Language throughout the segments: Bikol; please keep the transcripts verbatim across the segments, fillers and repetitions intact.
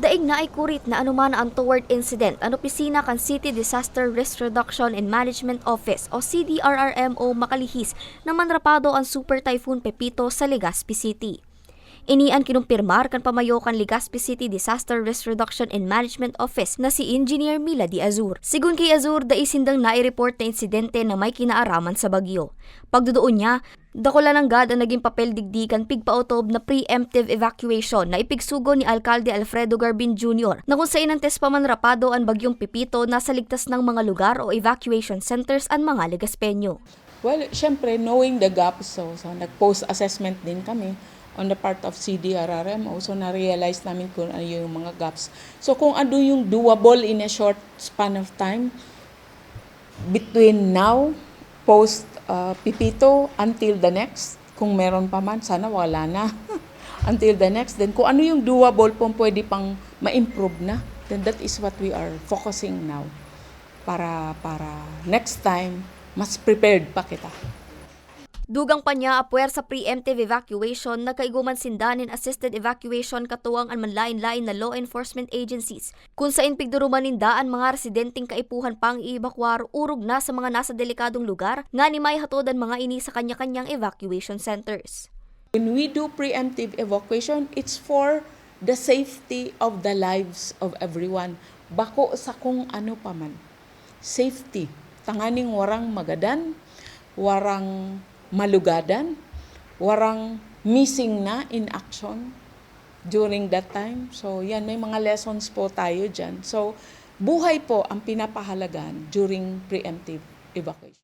Daing naikurit na anoman na untoward incident an opisina kan City Disaster Risk Reduction and Management Office o C D R R M O makalihis na manrapado an Super Typhoon Pepito sa Legazpi City. Ini an kinumpirmar kan pamayo kan Legazpi City Disaster Risk Reduction and Management Office na si Engineer Mila de Azur. Sigon ki Azur, dai sindang nai-report na insidente na may kinaaraman sa bagyo. Pagdodoon niya, dakula nanggad an nagin papel digdi kan pigpaotob na preemptive evacuation na ipigsugo ni Alkalde Alfredo Garbin Junior na kun sain antes pa man rapado an Bagyong Pepito, nasa ligtas nang mga lugar o evacuation centers an mga Legazpeño. Well, syempre, knowing the gaps, so, so nag-post assessment din kami on the part of C D R R M O. So, na-realize namin kung ano yung mga gaps. So, kung ano yung doable in a short span of time, between now, post uh, Pepito, until the next, kung meron pa man, sana wala na. Until the next, then kung ano yung doable, kung pwede pang ma-improve na, then that is what we are focusing now. Para, para next time, mas prepared pa kita. Dugang pa niya, apwera sa preemptive evacuation, nagkaigoman sinda nin assisted evacuation katuwang an manlaen-laen na law enforcement agencies, kun sain pigduruman ninda an mga residenteng kaipuhan pang i-ebakuar orog na sa mga nasa delikadong lugar, ngani maihatod an mga ini sa kanya-kanyang evacuation centers. When we do preemptive evacuation, it's for the safety of the lives of everyone. Bako sa kung ano pa man. Safety. Tanganing warang magadan, warang malugadan, warang missing na in action during that time. So, yan, may mga lessons po tayo dyan. So, buhay po ang pinapahalagan during preemptive evacuation.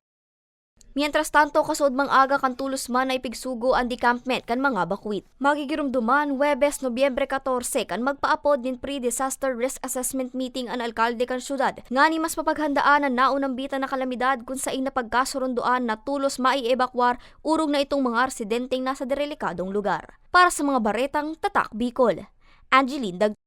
Mientras tanto, kasuodmang aga kan tolos man na ipigsugo an decampment kan mga bakwit. Magigiromdoman, Huwebes, Nobyembre katorse, kan magpaapod nin pre-disaster risk assessment meeting an alkalde kan syudad, ngani mas mapaghandaan an naunambitan na kalamidad kun sain na pagkasurondoan na tolos maiebakwar orog na itong mga residenteng nasa derelikadong lugar. Para sa mga baretang Tatak Bicol, Angeline Dag-